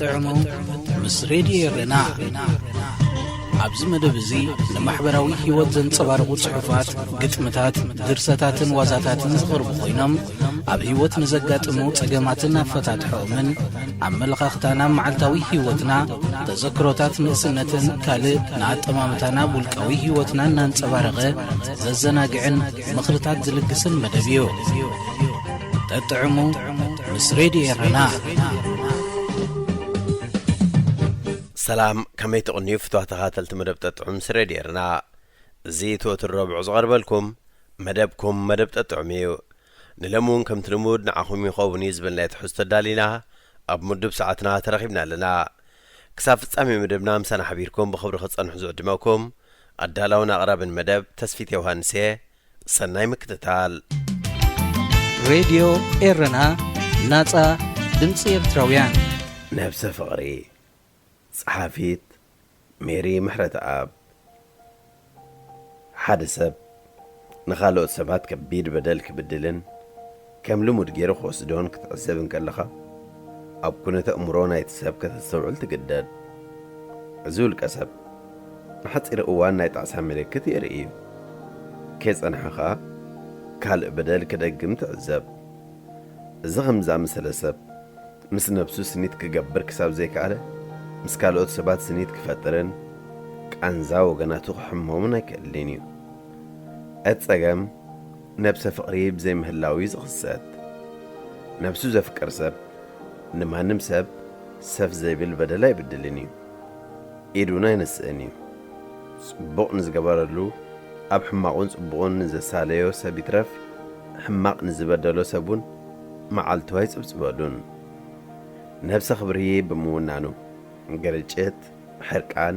ጥዕሙ ምስ ሬድዮ ኤረና። ኣብዚ መደብ እዚ ንማሕበራዊ ህይወት ዘንጸባርቑ ጽሑፋት፣ ግጥምታት፣ ድርሰታትን ዋዛታትን ዝቐርቡ ኮይኖም፣ ኣብ ህይወት ንዘጋጥሙ ጸገማትን ኣፈታትሖኦምን፣ ኣመለኻኽታና ኣብ መዓልታዊ ህይወትና፣ ተዘክሮታት ንእስነትን ካልእ ንኣጠማምታና ኣብ ውልቃዊ ህይወትና እናንጸባረቐ ዘዘናግዕን ምኽርታት ዝልግስን መደብ እዩ። ጠጥዕሙ ምስ ሬድዮ ኤረና። ሰላም፣ ከመይ ትቕንዩ ፍትዋ ተኻተልቲ መደብ ጠጥዑም ምስ ሬድዮ ኤረና? እዚ እቲ ወትሩ ረብዑ ዝቐርበልኩም መደብኩም መደብ ጠጥዑም እዩ። ንሎሚ እውን ከምቲ ልሙድ ንዓኹም ይኸውን እዩ ዝበልናዮ ትሕዝቶ ኣዳሊና ኣብ ምዱብ ሰዓትና ተረኺብና ኣለና። ክሳብ ፍጻሜ መደብና ምሳና ሓቢርኩም ብኽብሪ ክትጸንሑ ዝዕድመኩም ኣዳላውን ኣቕራብን መደብ ተስፊት ዮሃንስ እየ። ሰናይ ምክትታል። ሬድዮ ኤረና፣ ናጻ ድምጺ ኤርትራውያን። ነብሰ ፍቕሪ። ጸሓፊት ሜሪ ምሕረተኣብ። ሓደ ሰብ ንኻልኦት ሰባት ከቢድ በደል ክብድልን ከም ልሙድ ገይሩ ክወስዶን ክትዕዘብ እንከለኻ፣ ኣብ ኩነተ እምሮ ናይቲ ሰብ ከተስተውዕል ትግደድ። እዚ ውልቀ ሰብ ንሓጺር እዋን ናይ ጣዕሳ ምልክት የርኢ እዩ። ከይጸንሐ ኸኣ ካልእ በደል ክደግም ትዕዘብ። እዚ ከምዚ ዝኣመሰለ ሰብ ምስ ነብሱ ስኒት ክገብር ክሳብ ዘይከኣለ፣ ምስ ካልኦት ሰባት ስኒት ክፈጥርን ቃንዛ ወገናቱ ክሕመሙን ኣይክእልን እዩ። እቲ ጸገም ነብሰ ፍቕሪ ብዘይምህላው እዩ ዝኽሰት። ነብሱ ዘፍቅር ሰብ ንማንም ሰብ ሰፍ ዘይብል በደል ኣይብድልን እዩ። ኢድ እውን ኣይነስእን እዩ። ጽቡቕ ንዝገበረሉ፣ ኣብ ሕማቑን ጽቡቑን ንዘሳለዮ ሰብ ይትረፍ፣ ሕማቕ ንዝበደሎ ሰብ እውን መዓልቱ ኣይጽብጽበሉን። ነብሰ ክብሪ ብምውናኑ፣ ግርጭት፣ ሕርቃን፣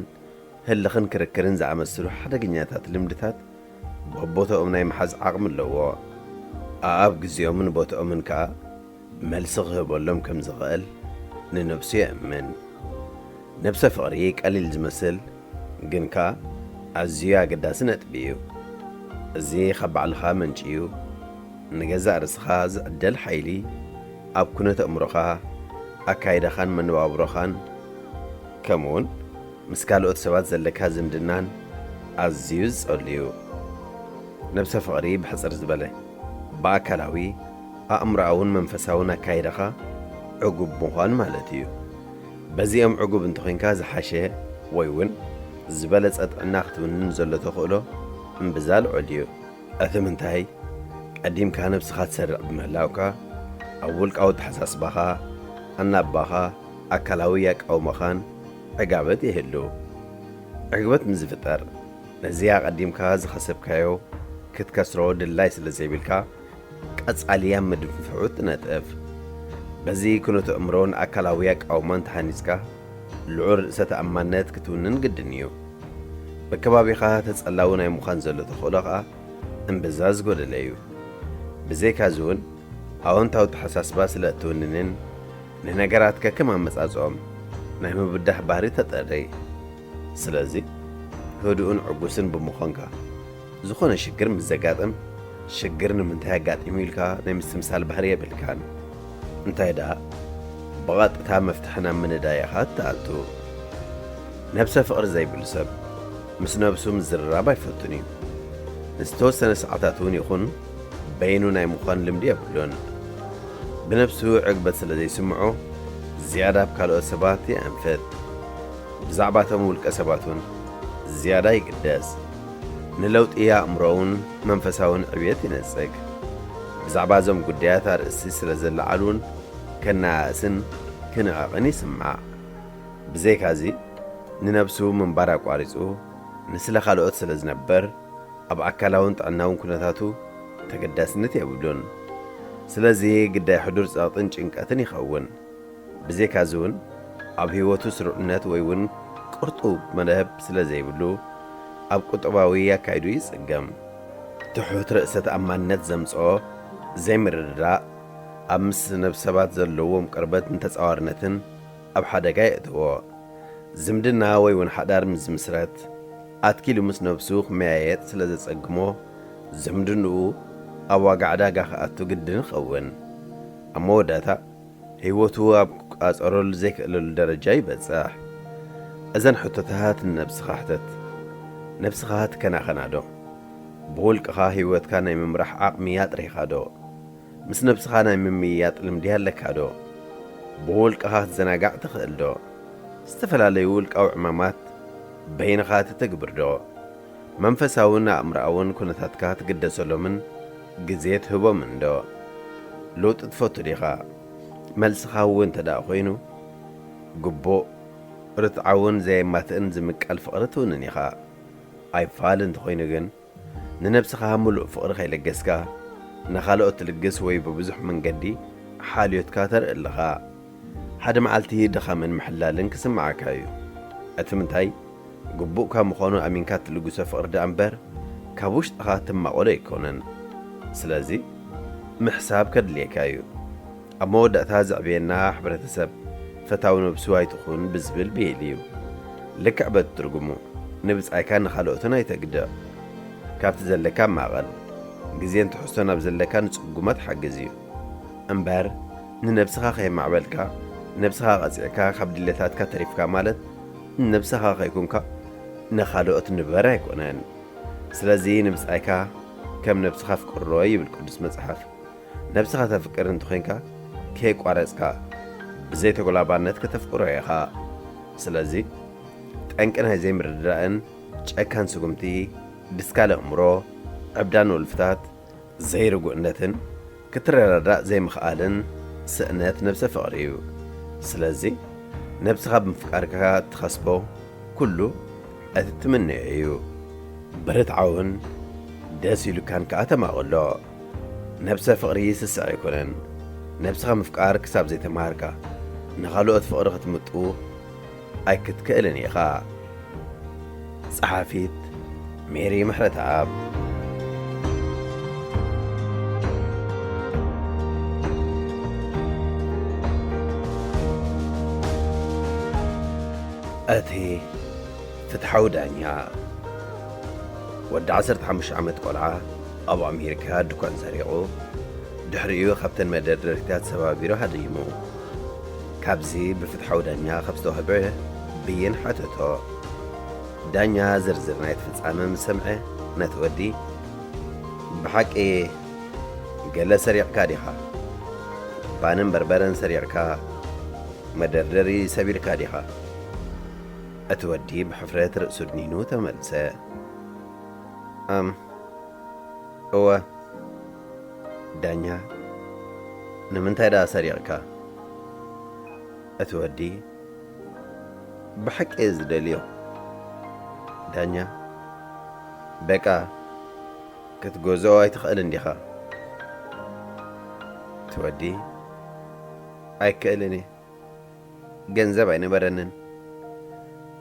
ህልኽን ክርክርን ዝኣመሰሉ ሓደገኛታት ልምድታት በቦትኦም ናይ ምሓዝ ዓቕሚ ኣለዎ። ኣኣብ ግዜኦምን ቦትኦምን ከኣ መልሲ ክህበሎም ከም ዝኽእል ንነብሱ የእምን። ነብሰ ፍቕሪ ቀሊል ዝመስል፣ ግን ከኣ ኣዝዩ ኣገዳሲ ነጥቢ እዩ። እዚ ካብ ባዕልኻ መንጭዩ ንገዛእ ርእስኻ ዝዕደል ሓይሊ፣ ኣብ ኩነት ኣእምሮኻ፣ ኣካይዳኻን መነባብሮኻን፣ ከምኡውን ምስ ካልኦት ሰባት ዘለካ ዝምድናን ኣዝዩ ዝጸሉ እዩ። ነብሰ ፍቕሪ ብሕጽር ዝበለ፣ ብኣካላዊ፣ ኣእምሮኣውን መንፈሳውን ኣካይዳኻ ዕጉብ ምዃን ማለት እዩ። በዚኦም ዕጉብ እንተኾይንካ ዝሓሸ ወይ እውን ዝበለጸ ጥዕና ክትውንን ዘሎ ተኽእሎ እምብዛ ልዑል እዩ። እቲ ምንታይ፣ ቀዲምካ ነብስኻ ትሰርዕ ብምህላውካ፣ ኣብ ውልቃዊ ኣተሓሳስባኻ፣ ኣናብባኻ፣ ኣካላዊ ኣቃውማኻን ዕጋበት ይህሉ። ዕግበት ምስ ዝፍጠር፣ ነዚ ኣቐዲምካ ዝኸሰብካዮ ክትከስሮ ድላይ ስለ ዘይብልካ፣ ቀጻሊ ኣብ ምድንፍዑ ትነጥፍ። በዚ ኩነተ እምሮን ኣካላዊ ኣቃውማን ተሃኒጽካ፣ ልዑል ርእሰ ተኣማንነት ክትውንን ግድን እዩ። ብከባቢኻ ተጸላዊ ናይ ምዃን ዘሎ ተኽእሎ ኸኣ እምብዛ ዝጎደለ እዩ። ብዘይካዚ እውን፣ ኣወንታዊ ኣተሓሳስባ ስለ እትውንንን ንነገራት ከከም ኣመጻጽኦም ናይ ምብዳህ ባህሪ ተጠሪ። ስለዚ፣ ህዱእን ዕጉስን ብምዃንካ፣ ዝኾነ ሽግር ምስ ዘጋጥም፣ ሽግር ንምንታይ ኣጋጢሙ ኢልካ ናይ ምስትምሳል ባህሪ የብልካን። እንታይ ደኣ፣ ብቐጥታ መፍትሒ ናብ ምንዳይ ኢኻ እትኣቱ። ነብሰ ፍቕሪ ዘይብሉ ሰብ ምስ ነብሱ ምዝርራብ ኣይፈቱን እዩ። ንዝተወሰነ ሰዓታት እውን ይኹን በይኑ ናይ ምዃን ልምዲ የብሉን። ብነብሱ ዕግበት ስለ ዘይስምዖ፣ ዝያዳ ኣብ ካልኦት ሰባት የኣንፍት። ብዛዕባቶም ውልቀ ሰባት እውን ዝያዳ ይግደስ። ንለውጢ ኣእምሮውን መንፈሳውን ዕብየት ይነጽግ። ብዛዕባ እዞም ጉዳያት ኣርእስቲ ስለ ዘለዓሉ እውን ከነኣእስን ክንዕቕን ይስማዕ። ብዘይካዚ፣ ንነብሱ ምንባር ኣቋሪጹ፣ ንስለ ካልኦት ስለ ዝነብር፣ ኣብ ኣካላውን ጥዕናውን ኩነታቱ ተገዳስነት የብሉን። ስለዚ፣ ግዳይ ሕዱር ጸቕጥን ጭንቀትን ይኸውን። ብዘይካዚ እውን፣ ኣብ ህይወቱ ስሩዕነት ወይ እውን ቅርጡው መደብ ስለ ዘይብሉ፣ ኣብ ቁጠባዊ ኣካይዱ ይጽገም። ትሑት ርእሰ ተኣማንነት ዘምጽኦ ዘይምርድዳእ፣ ኣብ ምስ ነብሰባት ዘለዎም ቅርበት ንተጻዋርነትን ኣብ ሓደጋ የእትዎ። ዝምድና ወይ እውን ሓዳር ምስ ዝምስረት፣ ኣትኪሉ ምስ ነብሱ ክመያየጥ ስለ ዘጸግሞ፣ ዝምድንኡ ኣብ ዋጋ ዕዳጋ ክኣቱ ግድን ይኸውን። ኣብ መወዳእታ፣ ህይወቱ ኣብ ክቆጻጸረሉ ዘይክእለሉ ደረጃ ይበጽሕ። እዘን ሕቶታት ንነብስኻ ሕተት። ነብስኻ ትከናኸና ዶ? ብውልቅኻ ህይወትካ ናይ ምምራሕ ዓቕሚ ኣጥሪኻ ዶ? ምስ ነብስኻ ናይ ምምይያጥ ልምዲ ኣለካ ዶ? ብውልቅኻ ክትዘናጋዕ ትኽእል ዶ? ዝተፈላለዩ ውልቃዊ ዕማማት በይንኻ ትተግብር ዶ? መንፈሳውን ኣእምሮኣውን ኩነታትካ ትግደሰሎምን ግዜ ትህቦምን ዶ? ለውጢ ትፈቱ ዲኻ? መልስኻ እወ እንተ ደኣ ኮይኑ፣ ግቡእ፣ ርትዓውን ዘየማትእን ዝምቀል ፍቕሪ ትውንን ኢኻ። ኣይፋል እንተኾይኑ ግን፣ ንነብስኻ ምሉእ ፍቕሪ ከይለገስካ፣ ንኻልኦት ትልግስ ወይ ብብዙሕ መንገዲ ሓልዮትካ ተርኢ ኣለኻ። ሓደ መዓልቲ ድኻምን ምሕላልን ክስምዓካ እዩ። እቲ ምንታይ፣ ግቡእካ ምዃኑ ኣሚንካ ትልግሶ ፍቕሪ ደኣ እምበር፣ ካብ ውሽጥኻ ትማቐሎ ኣይኮነን። ስለዚ፣ ምሕሳብ ከድልየካ እዩ። ኣብ መወዳእታ ዘዕብየና ሕብረተሰብ፣ ፈታዊ ነብሱ ኣይትኹን ብዝብል ብሂል እዩ። ልክዕ በቲ ትርጉሙ፣ ንብጻይካ ንኻልኦትን ኣይተግድዕ። ካብቲ ዘለካ ማቐል፣ ግዜን ትሕዝቶን ኣብ ዘለካ ንጽጉማት ሓግዝ እዩ። እምበር፣ ንነብስኻ ከየማዕበልካ፣ ነብስኻ ቀጺዕካ፣ ካብ ድሌታትካ ተሪፍካ ማለት፣ ንነብስኻ ከይኩንካ፣ ንኻልኦት ንበር ኣይኮነን። ስለዚ ንብጻይካ ከም ነብስኻ ኣፍቅሮ ይብል ቅዱስ መጽሓፍ። ነብስኻ ተፍቅር እንተኾይንካ፣ ከየቋረጽካ፣ ብዘይ ተጎላባነት ከተፍቅሮ ኢኻ። ስለዚ፣ ጠንቂ ናይ ዘይምርድዳእን ጨካን ስጉምቲ፣ ድስካል ኣእምሮ፣ ዕብዳን ወልፍታት፣ ዘይርጉእነትን ክትረዳዳእ ዘይምኽኣልን ስእነት ነብሰ ፍቕሪ እዩ። ስለዚ፣ ነብስኻ ብምፍቃርካ እትኸስቦ ኩሉ እቲ ትምነዮ እዩ። ብርትዓውን ደስ ኢሉካን ከኣ ተማቕሎ። ነብሰ ፍቕሪ ስስዕ ኣይኮነን። ነብስኻ ምፍቃር ክሳብ ዘይተማሃርካ፣ ንኻልኦት ፍቕሪ ክትምጡ ኣይክትክእልን ኢኻ። ጸሓፊት ሜሪ ምሕረተኣብ። እቲ ፍትሓዊ ዳኛ። ወዲ ዓሰርተ ሓሙሽተ ዓመት ቆልዓ ኣብ ኣሜሪካ ድኳን ሰሪቑ፣ ድሕሪኡ ካብተን መደርደሪታት ሰባቢሩ ሃዲሙ። ካብዚ ብፍትሓዊ ዳኛ ካብ ዝተዋህበ ብይን ሓተቶ። ዳኛ ዝርዝር ናይቲ ፍጻመ ምስ ሰምዐ፣ ነቲ ወዲ፣ "ብሓቂ ገለ ሰሪቕካ ዲኻ? ባንን በርበረን ሰሪቕካ፣ መደርደሪ ሰቢርካ ዲኻ?" እቲ ወዲ ብሕፍረት ርእሱ ድኒኑ ተመልሰ። "ኣም፣ እወ፣ ዳኛ፣ ንምንታይ ደኣ ሰሪቕካ?" እቲ ወዲ፣ "ብሓቂ እየ ዝደልዮ፣ ዳኛ። በቃ፣ ክትገዝኦ ኣይትኽእልን ዲኻ?" እቲ ወዲ፣ "ኣይክእልን እየ፣ ገንዘብ ኣይነበረንን።"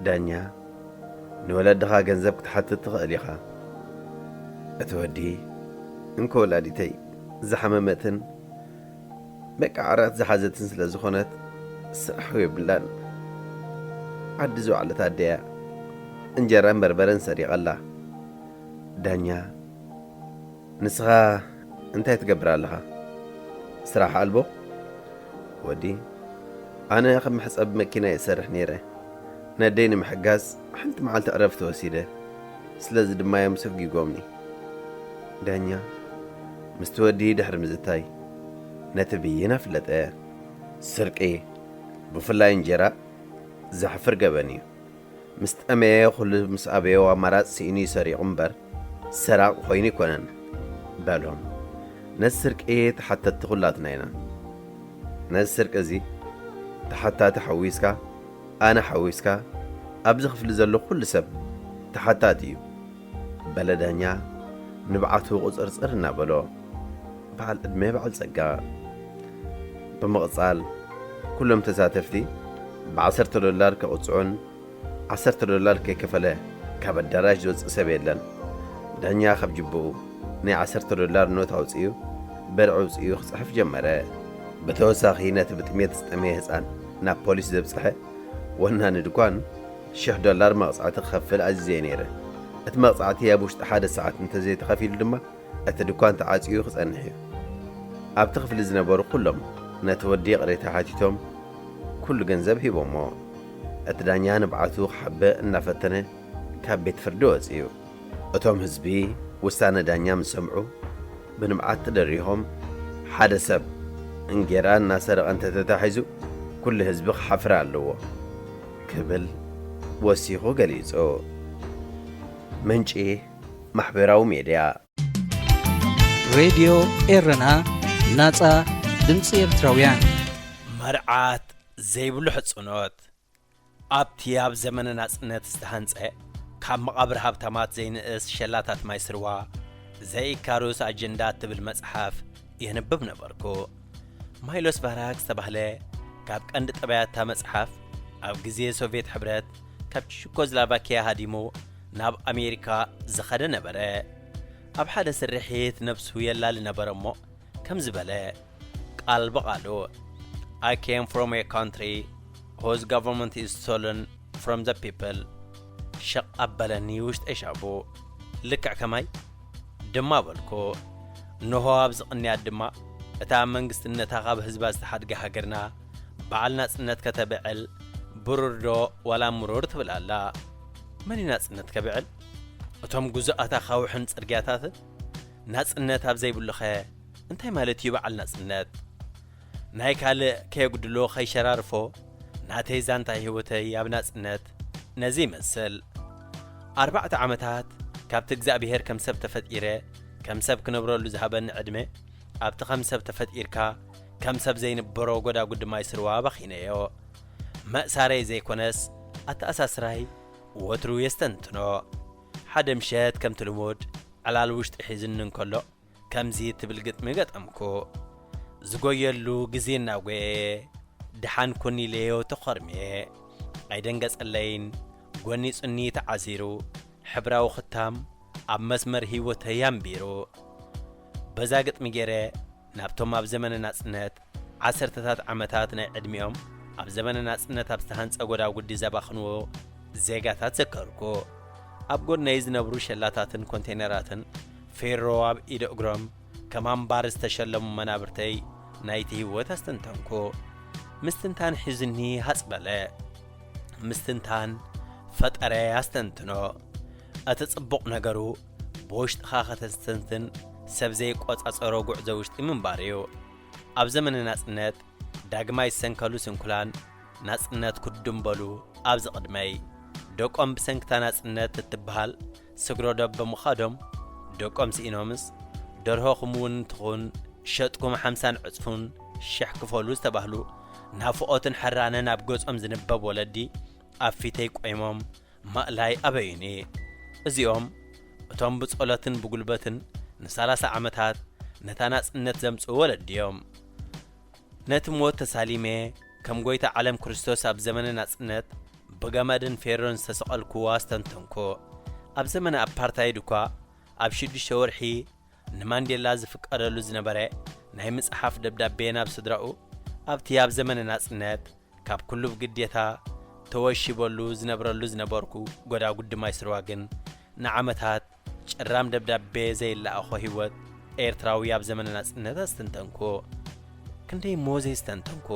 ዳኛ፣ "ንወለድኻ ገንዘብ ክትሓትት ትኽእል ኢኻ።" እቲ ወዲ፣ "እንኮ ወላዲተይ ዝሓመመትን በቃ ዓራት ዝሓዘትን ስለ ዝኾነት ስራሕ የብላን። ዓዲ ዝወዓለት ኣደያ እንጀራን በርበረን ሰሪቐላ።" ዳኛ፣ "ንስኻ እንታይ ትገብር ኣለኻ? ስራሕ ኣልቦ?" ወዲ፣ "ኣነ ከም መሕጸቢ መኪና እየ እሰርሕ ነይረ። ነደይ ንምሕጋዝ ሓንቲ መዓልቲ ዕረፍቲ ወሲደ። ስለዚ ድማ እዮም ሰጒጎምኒ።" ዳኛ፣ ምስቲ ወዲ ድሕሪ ምዝታይ፣ ነቲ ብይን ኣፍለጠ። ስርቂ፣ ብፍላይ እንጀራ፣ ዘሕፍር ገበን እዩ። ምስ ጠመየ፣ ኩሉ ምስ ኣበዮ ኣማራጺ ስኢኑ እዩ ሰሪቑ እምበር፣ ሰራቒ ኮይኑ ኣይኮነን፣ በሎም። ነዚ ስርቂ ተሓተትቲ ኩላትና ኢና። ነዚ ስርቂ እዚ ተሓታቲ ሓዊስካ፣ ኣነ ሓዊስካ፣ ኣብዚ ክፍሊ ዘሎ ኩሉ ሰብ ተሓታቲ እዩ፣ በለ ዳኛ ንብዓቱ ቁጽርጽር እናበሎ። በዓል ዕድመ፣ በዓል ጸጋ። ብምቕጻል፣ ኩሎም ተሳተፍቲ ብዓሰርተ ዶላር ክቕጽዑን ዓሰርተ ዶላር ከይከፈለ ካብ ኣዳራሽ ዝወጽእ ሰብ የለን። ዳኛ ካብ ጅብኡ ናይ ዓሰርተ ዶላር ኖት ኣውጺኡ፣ በርዒ ኣውጺኡ ክጽሕፍ ጀመረ። ብተወሳኺ፣ ነቲ ብጥሜት ዝጠመየ ህጻን ናብ ፖሊስ ዘብጽሐ ወናኒ ድኳን፣ ሽሕ ዶላር መቕጻዕቲ ክኸፍል ኣዚዘዮ ነይረ። እቲ መቕጻዕቲ ኣብ ውሽጢ ሓደ ሰዓት እንተዘይተኸፊሉ ድማ፣ እቲ ድኳን ተዓጽዩ ክጸንሕ እዩ። ኣብቲ ክፍሊ ዝነበሩ ኩሎም ነቲ ወዲ ይቕሬታ ሓቲቶም፣ ኩሉ ገንዘብ ሂቦሞ። እቲ ዳኛ ንብዓቱ ክሓብእ እናፈተነ ካብ ቤት ፍርዲ ወጺኡ። እቶም ህዝቢ ውሳነ ዳኛ ምስ ሰምዑ ብንብዓት ተደሪኾም፣ ሓደ ሰብ እንጌራ እናሰረቐ እንተተታሒዙ ኩሉ ህዝቢ ክሓፍር ኣለዎ ክብል ወሲኹ ገሊጹ። ምንጪ ማሕበራዊ ሜድያ። ሬድዮ ኤረና፣ ናጻ ድምጺ ኤርትራውያን። መርዓት ዘይብሉ ሕጽኖት። ኣብቲ ኣብ ዘመነ ናጽነት ዝተሃንጸ ካብ መቓብር ሃብታማት ዘይንእስ ሸላታት ማይ ስርዋ፣ ዘኢካሩስ ኣጀንዳ እትብል መጽሓፍ የንብብ ነበርኩ። ማይሎስ ቫራክ ዝተባህለ ካብ ቀንዲ ጠባያታ መጽሓፍ፣ ኣብ ግዜ ሶቭየት ሕብረት ካብ ቺኮዝላቫኪያ ሃዲሙ ናብ ኣሜሪካ ዝኸደ ነበረ። ኣብ ሓደ ስርሒት ነብሱ የላሊ ነበረ እሞ ከምዚ በለ፣ ቃል ብቓሉ፣ I came from a country whose government is stolen from the people. ሸቕ ኣበለኒ ውሽጠይ ሻቡ። ልክዕ ከማይ ድማ በልኩ። እንሆ ኣብዚ ቅንያት ድማ እታ መንግስትነታ ካብ ህዝባ ዝተሓድገ ሃገርና በዓል ናጽነት ከተብዕል ብሩር ዶ ዋላ ምሩር ትብል ኣላ። መን እዩ ናጽነት ከብዕል? እቶም ግዙኣት ኣኻውሕን ጽርግያታትን? ናጽነት ኣብ ዘይብሉኸ እንታይ ማለት እዩ በዓል ናጽነት? ናይ ካልእ ከየጉድሎ ከይሸራርፎ ናተይ ዛንታ ህይወተይ ኣብ ናጽነት ነዚ ይመስል። ኣርባዕተ ዓመታት ካብቲ እግዚኣብሔር ከም ሰብ ተፈጢረ ከም ሰብ ክነብረሉ ዝሃበኒ ዕድመ ኣብቲ ከም ሰብ ተፈጢርካ ከም ሰብ ዘይንበሮ ጎዳጉዲ ማይ ስርዋ ኣባኺነዮ። መእሳረይ ዘይኮነስ ኣተኣሳስራይ ወትሩ የስተንትኖ። ሓደ ምሸት ከምቲ ልሙድ ዕላል ውሽጢ ሒዝኒ እንከሎ ከምዚ ትብል ግጥሚ ገጠምኩ። ዝጎየሉ ግዜ እናጎየ ደሓን ኩን ኢለዮ ተኾርምየ። ኣይደንገጸለይን ጎኒጹኒ ተዓዚሩ ሕብራዊ ክታም ኣብ መስመር ህይወተይ ኣንቢሩ። በዛ ግጥሚ ገይረ ናብቶም ኣብ ዘመነ ናጽነት ዓሰርተታት ዓመታት ናይ ዕድሚኦም ኣብ ዘመነ ናጽነት ኣብ ዝተሃንጸ ጎዳጉዲ ዘባኽንዎ ዜጋታት ዘከርኩ። ኣብ ጎድነይ ዝነብሩ ሸላታትን ኮንቴነራትን ፌሮ ኣብ ኢደ እግሮም ከም ኣምባር ዝተሸለሙ መናብርተይ ናይቲ ህይወት ኣስተንተንኩ። ምስትንታን ሒዙኒ ሃጽ በለ። ምስትንታን ፈጠረ ኣስተንትኖ። እቲ ጽቡቕ ነገሩ ብውሽጥኻ ከተስተንትን ሰብ ዘይቆጻጸሮ ጉዕዞ ውሽጢ ምንባር እዩ። ኣብ ዘመነ ናጽነት ዳግማይ ዝሰንከሉ ስንኩላን ናጽነት ክዱም በሉ ኣብዚ ቅድመይ ደቆም ብሰንክታ ናጽነት እትበሃል ስግሮ ዶብ ብምኻዶም ደቆም ስኢኖምስ ደርሆኹም እውን ትኹን ሸጥኩም ሓምሳን ዕጽፉን ሽሕ ክፈሉ ዝተባህሉ ናፍቖትን ሕራነን ኣብ ገጾም ዝንበብ ወለዲ ኣብ ፊተይ ቆይሞም ማእላይ ኣበዩኒ። እዚኦም እቶም ብጸሎትን ብጉልበትን ንሳላሳ ዓመታት ነታ ናጽነት ዘምጽኡ ወለዲ እዮም። ነቲ ሞት ተሳሊመ ከም ጐይታ ዓለም ክርስቶስ ኣብ ዘመነ ናጽነት ብገመድን ፌሮን ዝተሰቐልኩዎ ኣስተንተንኩ። ኣብ ዘመነ ኣፓርታይድ እኳ ኣብ ሽዱሽተ ወርሒ ንማንዴላ ዝፍቀደሉ ዝነበረ ናይ ምጽሓፍ ደብዳቤ ናብ ስድራኡ ኣብቲ ኣብ ዘመነ ናጽነት ካብ ኩሉ ብግዴታ ተወሺበሉ ዝነብረሉ ዝነበርኩ ጎዳጉዲ ማይ ስርዋ ግን ንዓመታት ጭራም ደብዳቤ ዘይለኣኾ ህይወት ኤርትራዊ ኣብ ዘመነ ናጽነት ኣስተንተንኩ። ክንደይ እሞ ዘየስተንተንኩ።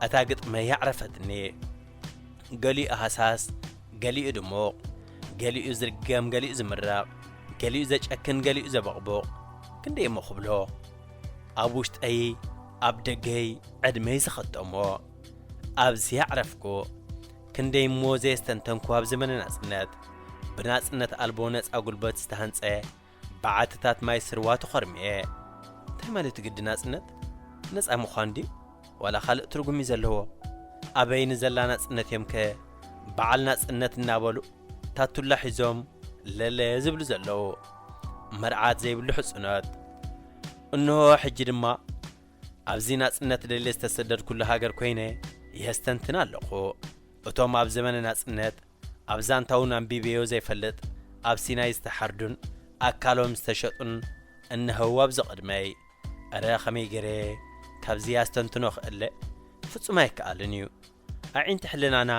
እታ ግጥመይ ኣዕረፈትኒ። ገሊኡ ሃሳስ፣ ገሊኡ ድሙቕ፣ ገሊኡ ዝርገም፣ ገሊኡ ዝምረቕ፣ ገሊኡ ዘጨክን፣ ገሊኡ ዘበቕቡቕ። ክንደይ እሞ ክብሎ። ኣብ ውሽጠይ ኣብ ደገይ ዕድመይ ዝኸተሞ ኣብዚ ኣዕረፍኩ። ክንደይ እሞ ዘየስተንተንኩ ኣብ ዘመነ ናጽነት ብናጽነት ኣልቦ ነጻ ጉልበት ዝተሃንጸ በዓትታት ማይ ስርዋ ተኾርምየ። እንታይ ማለት እዩ ግዲ ናጽነት? ነጻ ምዃን ድዩ? ዋላ ካልእ ትርጉም እዩ ዘለዎ? ኣበይ ንዘላ ናጽነት እዮም ከ በዓል ናጽነት እናበሉ ታቱላ ሒዞም ለለ ዝብሉ ዘለዉ? መርዓት ዘይብሉ ሕጽኖት። እንሆ ሕጂ ድማ ኣብዚ ናጽነት ደልየ ዝተሰደድኩሉ ሃገር ኮይነ የስተንትን ኣለኹ። እቶም ኣብ ዘመነ ናጽነት ኣብ ዛንታ እውን ኣንቢበዮ ዘይፈልጥ ኣብ ሲናይ ዝተሓርዱን ኣካሎም ዝተሸጡን እነሀው ኣብዚ ቅድመይ። እረ ከመይ ገይረ ካብዚ ኣስተንትኖ ክእለ? ፍጹም ኣይከኣልን እዩ። ኣዒንቲ ሕልናና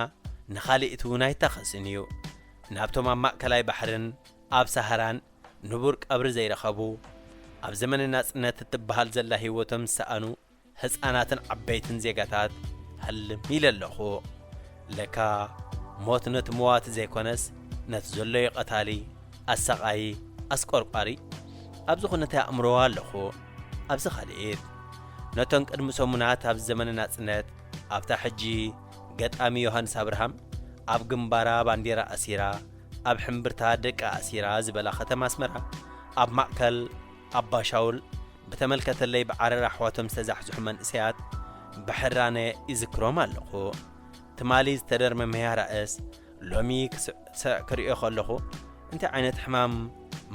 ንኻልእ እቲ እውን ኣይታኸስን እዩ። ናብቶም ኣብ ማእከላይ ባሕርን ኣብ ሳህራን ንቡር ቀብሪ ዘይረኸቡ፣ ኣብ ዘመነ ናጽነት እትበሃል ዘላ ህይወቶም ዝሰኣኑ ህጻናትን ዓበይትን ዜጋታት ክኣልም ኢለ ኣለኹ። ለካ ሞት ነቲ መዋቲ ዘይኮነስ፣ ነቲ ዘሎዩ ቀታሊ፣ ኣሳቓዪ፣ ኣስቆርቋሪ፣ ኣብዚ ኩነታ የኣምርዎ ኣለኹ። ኣብዚ ካልኢት፣ ነቶም ቅድሚ ሰሙናት ኣብ ዘመነ ናጽነት ኣብታ ሕጂ ገጣሚ ዮሃንስ ኣብርሃም ኣብ ግንባራ ባንዴራ ኣሲራ፣ ኣብ ሕምብርታ ደቃ ኣሲራ ዝበላ ከተማ ኣስመራ፣ ኣብ ማእከል ኣባሻውል ብተመልከተለይ ብዓረር ኣሕዋቶም ዝተዛሕዝሑ መንእሰያት ብሕራነ ይዝክሮም ኣለኹ። ትማሊ ዝተደርመመያ ራእስ ሎሚ ክስዕስዕ ክርእዮ ከለኹ፣ እንታይ ዓይነት ሕማም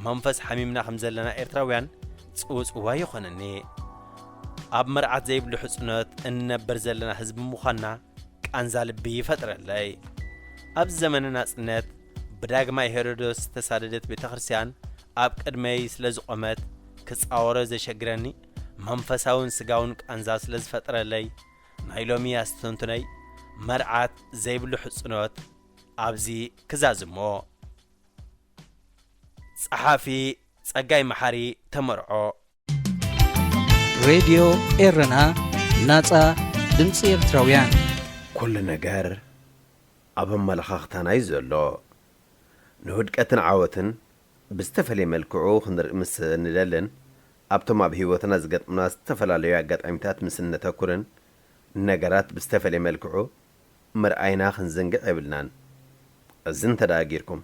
መንፈስ ሓሚምና ከም ዘለና ኤርትራውያን ጽውጽዋይ ይኾነኒ። ኣብ መርዓት ዘይብሉ ሕጽኖት እንነብር ዘለና ህዝቢ ምዃንና ቃንዛ ልቢ ይፈጥረለይ። ኣብዚ ዘመነ ናጽነት ብዳግማይ ሄሮዶስ ዝተሳደደት ቤተ ክርስቲያን ኣብ ቅድመይ ስለ ዝቖመት ክጻወሮ ዘሸግረኒ መንፈሳውን ስጋውን ቃንዛ ስለ ዝፈጥረለይ ናይ ሎሚ ኣስተንትኖይ መርዓት ዘይብሉ ሕጽኖት ኣብዚ ክዛዝሞ። ጸሓፊ ጸጋይ መሓሪ ተመርዖ። ሬድዮ ኤረና፣ ናጻ ድምጺ ኤርትራውያን። ኩሉ ነገር ኣብ ኣመለኻኽታና እዩ ዘሎ። ንውድቀትን ዓወትን ብዝተፈለየ መልክዑ ክንርኢ ምስ እንደልን ኣብቶም ኣብ ህይወትና ዝገጥሙና ዝተፈላለዩ ኣጋጣሚታት ምስ እነተኩርን ንነገራት ብዝተፈለየ መልክዑ ምርኣይና ክንዝንግዕ የብልናን። እዚ እንተ ደኣ ጌርኩም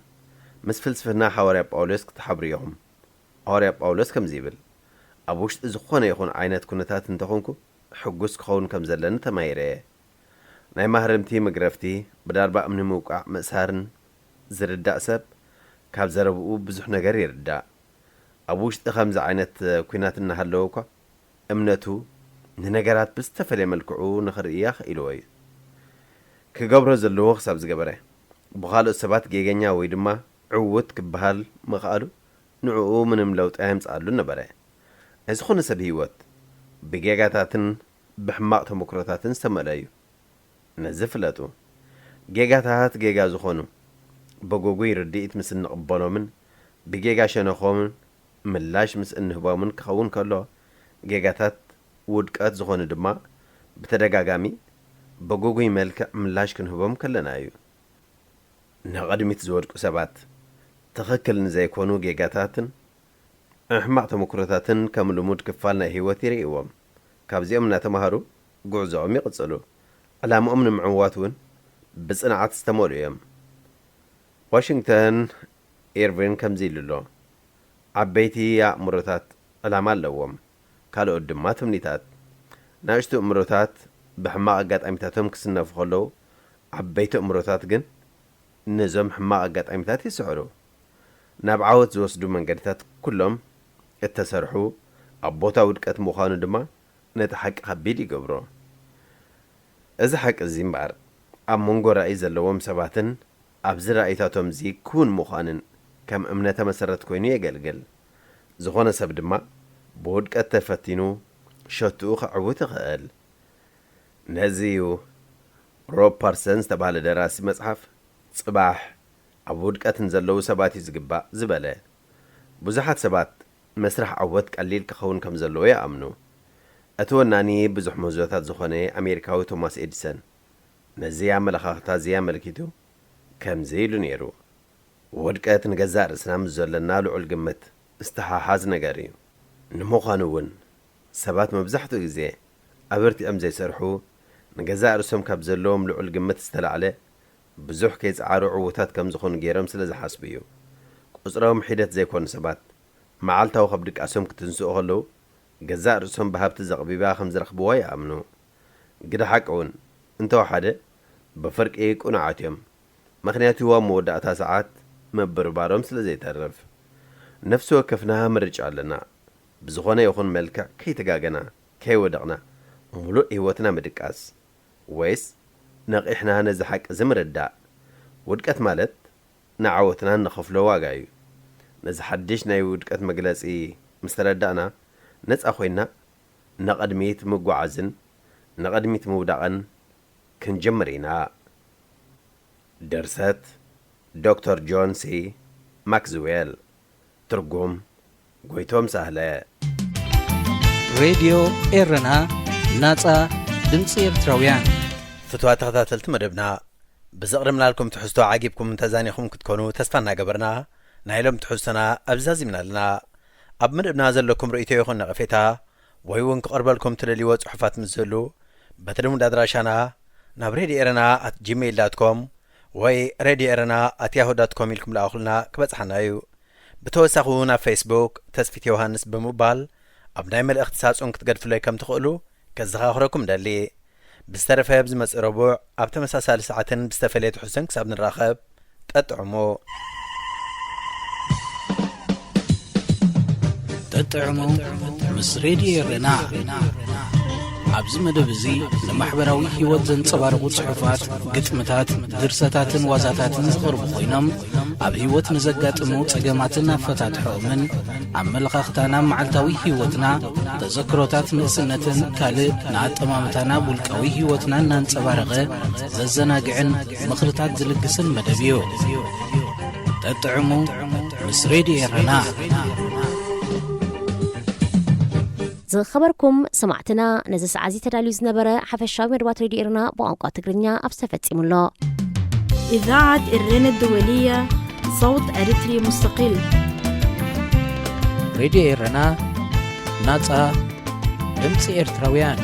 ምስ ፍልስፍና ሓዋርያ ጳውሎስ ክትሓብሩ ኢኹም። ሃዋርያ ጳውሎስ ከምዚ ይብል፣ ኣብ ውሽጢ ዝኾነ ይኹን ዓይነት ኩነታት እንተኾንኩ ሕጉስ ክኸውን ከም ዘለኒ ተማሂረ እየ። ናይ ማህረምቲ መግረፍቲ፣ ብዳርባ እምኒ ምውቃዕ ምእሳርን ዝርዳእ ሰብ ካብ ዘረብኡ ብዙሕ ነገር ይርዳእ። ኣብ ውሽጢ ከምዚ ዓይነት ኲናት እናሃለወ እኳ እምነቱ ንነገራት ብዝተፈለየ መልክዑ ንኽርኢ ኣኽኢልዎ እዩ። ክገብሮ ዘለዎ ክሳብ ዝገበረ፣ ብኻልኦት ሰባት ጌገኛ ወይ ድማ ዕዉት ክበሃል ምኽኣሉ ንዕኡ ምንም ለውጢ ኣየምጽኣሉን ነበረ። ናይ ዝኾነ ሰብ ህይወት ብጌጋታትን ብሕማቕ ተመክሮታትን ዝተመልአ እዩ። ነዚ ፍለጡ። ጌጋታት ጌጋ ዝኾኑ፣ ብግጉይ ርድኢት ምስ እንቕበሎምን ብጌጋ ሸነኾምን ምላሽ ምስ እንህቦምን ክኸውን ከሎ፣ ጌጋታት ውድቀት ዝኾኑ ድማ ብተደጋጋሚ ብግጉይ መልክዕ ምላሽ ክንህቦም ከለና እዩ። ንቕድሚት ዝወድቁ ሰባት፣ ትኽክል ንዘይኮኑ ጌጋታትን ሕማቕ ተመክሮታትን ከም ልሙድ ክፋል ናይ ህይወት ይርእይዎም። ካብዚኦም እናተማሃሩ ጉዕዞኦም ይቕጽሉ። ዕላምኦም ንምዕዋት እውን ብጽንዓት ዝተመልኡ እዮም። ዋሽንግተን ኢርቪን ከምዚ ኢሉ ኣሎ፣ ዓበይቲ ኣእምሮታት ዕላማ ኣለዎም፣ ካልኦት ድማ ትምኒታት። ናእሽቱ ኣእምሮታት ብሕማቕ ኣጋጣሚታቶም ክስነፉ ከለዉ፣ ዓበይቲ ኣእምሮታት ግን ነዞም ሕማቕ ኣጋጣሚታት ይስዕሩ። ናብ ዓወት ዝወስዱ መንገድታት ኩሎም እተሰርሑ፣ ኣብ ቦታ ውድቀት ምዃኑ ድማ ነቲ ሓቂ ከቢድ ይገብሮ። እዚ ሓቂ እዚ እምበኣር ኣብ መንጎ ራእይ ዘለዎም ሰባትን ኣብዚ ራእይታቶም እዚ ክውን ምዃንን ከም እምነተ መሰረት ኮይኑ የገልግል። ዝኾነ ሰብ ድማ ብውድቀት ተፈቲኑ ሸትኡ ከዕውት ይኽእል። ነዚ እዩ ሮብ ፓርሰን ዝተባህለ ደራሲ መጽሓፍ ጽባሕ ኣብ ውድቀት ንዘለዉ ሰባት እዩ ዝግባእ ዝበለ። ብዙሓት ሰባት መስርሕ ዓወት ቀሊል ክኸውን ከም ዘለዎ ይኣምኑ። እቲ ወናኒ ብዙሕ ምህዞታት ዝኾነ ኣሜሪካዊ ቶማስ ኤዲሰን ነዚ ኣመለኻኽታ እዚ ኣመልኪቱ ከምዚ ኢሉ ነይሩ። ውድቀት ንገዛእ ርእስና ምስ ዘለና ልዑል ግምት ዝተሓሓዝ ነገር እዩ። ንምዃኑ እውን ሰባት መብዛሕትኡ ግዜ ኣበርቲዖም ዘይሰርሑ፣ ንገዛእ ርእሶም ካብ ዘለዎም ልዑል ግምት ዝተላዕለ ብዙሕ ከይጸዓሩ ዕዉታት ከም ዝኾኑ ገይሮም ስለ ዝሓስቡ እዩ። ቁጽሮም ሒደት ዘይኮኑ ሰባት መዓልታዊ ካብ ድቃሶም ክትንስኡ ከለዉ ገዛእ ርእሶም ብሃብቲ ዘቕቢባ ከም ዝረኽብዋ ይኣምኑ። ግደ ሓቂ እውን እንተወሓደ ብፍርቂ ቅኑዓት እዮም። ምኽንያቱ ኣብ መወዳእታ ሰዓት ምብርባሮም ስለ ዘይተርፍ። ነፍሲ ወከፍና ምርጫ ኣለና። ብዝኾነ ይኹን መልክዕ ከይተጋገና፣ ከይወደቕና፣ ምሉእ ህይወትና ምድቃስ ወይስ ነቒሕና ነዚ ሓቂ እዚ ምርዳእ? ውድቀት ማለት ንዓወትና እንኸፍሎ ዋጋ እዩ። ነዚ ሓድሽ ናይ ውድቀት መግለጺ ምስ ተረዳእና ነጻ ኮይንና ንቕድሚት ምጉዓዝን ንቕድሚት ምውዳቕን ክንጅምር ኢና። ድርሰት ዶክተር ጆን ሲ ማክዝዌል። ትርጉም ጎይቶም ሳህለ። ሬድዮ ኤረና፣ ናጻ ድምጺ ኤርትራውያን። ፍትዋ ተኸታተልቲ መደብና፣ ብዘቕረብናልኩም ትሕዝቶ ዓጊብኩም እንተዛኒኹም ክትኮኑ ተስፋ እናገበርና፣ ናይ ሎም ትሕዝቶና ኣብዚ ዛዚምና ኣለና። ኣብ መደብና ዘለኩም ርእይቶ ይኹን ነቐፌታ፣ ወይ እውን ክቐርበልኩም ትደልይዎ ጽሑፋት ምስ ዘሉ፣ በቲ ልሙድ ኣድራሻና ናብ ሬድዮ ኤረና ኣት ጂሜይል ዳት ኮም ወይ ሬድዮ ኤረና ኣት ያሁ ዳት ኮም ኢልኩም ለኣኹልና ክበጽሓና እዩ። ብተወሳኺ እውን ኣብ ፌስቡክ ተስፊት ዮሃንስ ብምባል ኣብ ናይ መልእኽቲ ሳጹን ክትገድፍለይ ከም ትኽእሉ ከዘኻኽረኩም ደሊ። ብዝተረፈ ኣብ ዝመጽእ ረቡዕ ኣብ ተመሳሳሊ ሰዓትን ብዝተፈለየ ትሕዝቶን ክሳብ ንራኸብ፣ ጠጥዕሙ። ጠጥዕሙ ምስ ሬድዮ ኤረና። ኣብዚ መደብ እዚ ንማሕበራዊ ህይወት ዘንጸባርቑ ጽሑፋት፣ ግጥምታት፣ ድርሰታትን ዋዛታትን ዝቐርቡ ኮይኖም፣ ኣብ ህይወት ንዘጋጥሙ ጸገማትን ኣፈታትሖኦምን፣ ኣመለኻኽታና መዓልታዊ ህይወትና፣ ተዘክሮታት ንእስነትን ካልእ ንኣጠማምታና ውልቃዊ ህይወትና እናንጸባረቐ ዘዘናግዕን ምኽርታት ዝልግስን መደብ እዩ። ጠጥዕሙ ምስ ሬድዮ ኤረና። ዝኸበርኩም ሰማዕትና፣ ነዚ ሰዓት እዚ ተዳልዩ ዝነበረ ሓፈሻዊ መደባት ሬድዮ ኤረና ብቋንቋ ትግርኛ ኣብዚ ተፈጺሙ ኣሎ። إذاعة إرينا الدولية، صوت أريتري مستقل. ሬድዮ ኤረና፣ ናጻ ድምጺ ኤርትራውያን።